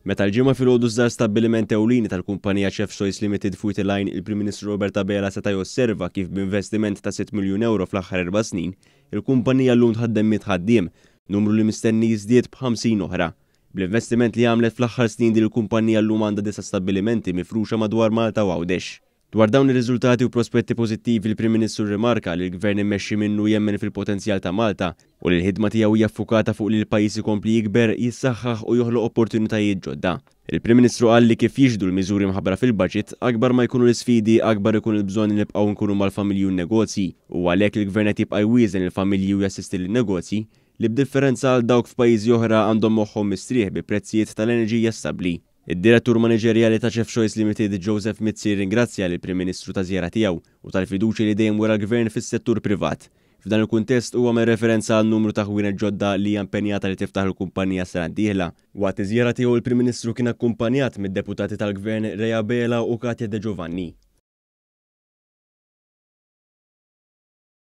Meta l-Ġimgħa filgħodu żar stabbiliment ewlieni tal-kumpanija Chef's Choice Limited f'Wied il-Għajn, il-Prim Ministru Robert Abela seta' josserva kif b'investiment ta' 6 miljun ewro fl-aħħar erba' snin, il-kumpanija llum tħaddem 100 ħaddiem, numru li mistenni jiżdied b'50 oħra. Bl-investiment li għamlet fl-aħħar snin din il-kumpanija llum għandha disa' stabbilimenti mifruxa madwar Malta u Għawdex. Dwar dawn ir-riżultati u prospetti pożittivi l-Prim Ministru rrimarka li l-Gvern immexxi minnu jemmen fil-potenzjal ta' Malta u li l-ħidma tiegħu hija ffukata fuq li l-pajjiż ikompli jikber, jissaħħaħ u joħloq opportunitajiet ġodda. Il-Prim Ministru qal li kif jixhdu l-miżuri mħabbra fil-Budget, akbar ma jkunu l-isfidi, akbar ikun il-bżonn li nibqgħu nkunu mal-familji u n-negozji u għalhekk il-Gvern qed jibqa' jwieżen lill-familji u jassisti lin-negozji li b'differenza għal dawk f'pajjiżi oħra għandhom moħħhom mistrieħ bi prezzijiet tal-enerġija stabbli. Id-Direttur Maniġerjali ta' Chef's Choice Limited, Joseph Mizzi rringrazzja lill-Prim Ministru taż-żjara tiegħu u tal-fiduċja li dejjem wera l-Gvern fis-settur privat. F'dan il-kuntest huwa għamel referenza għal numru ta' ħwienet ġodda li hija impenjata li tiftaħ il-kumpanija s-sena d-dieħla. Waqt iż-żjara tiegħu l-Prim Ministru kien akkumpanjat mid-Deputati tal-Gvern Ray Abela u Katya De Giovanni.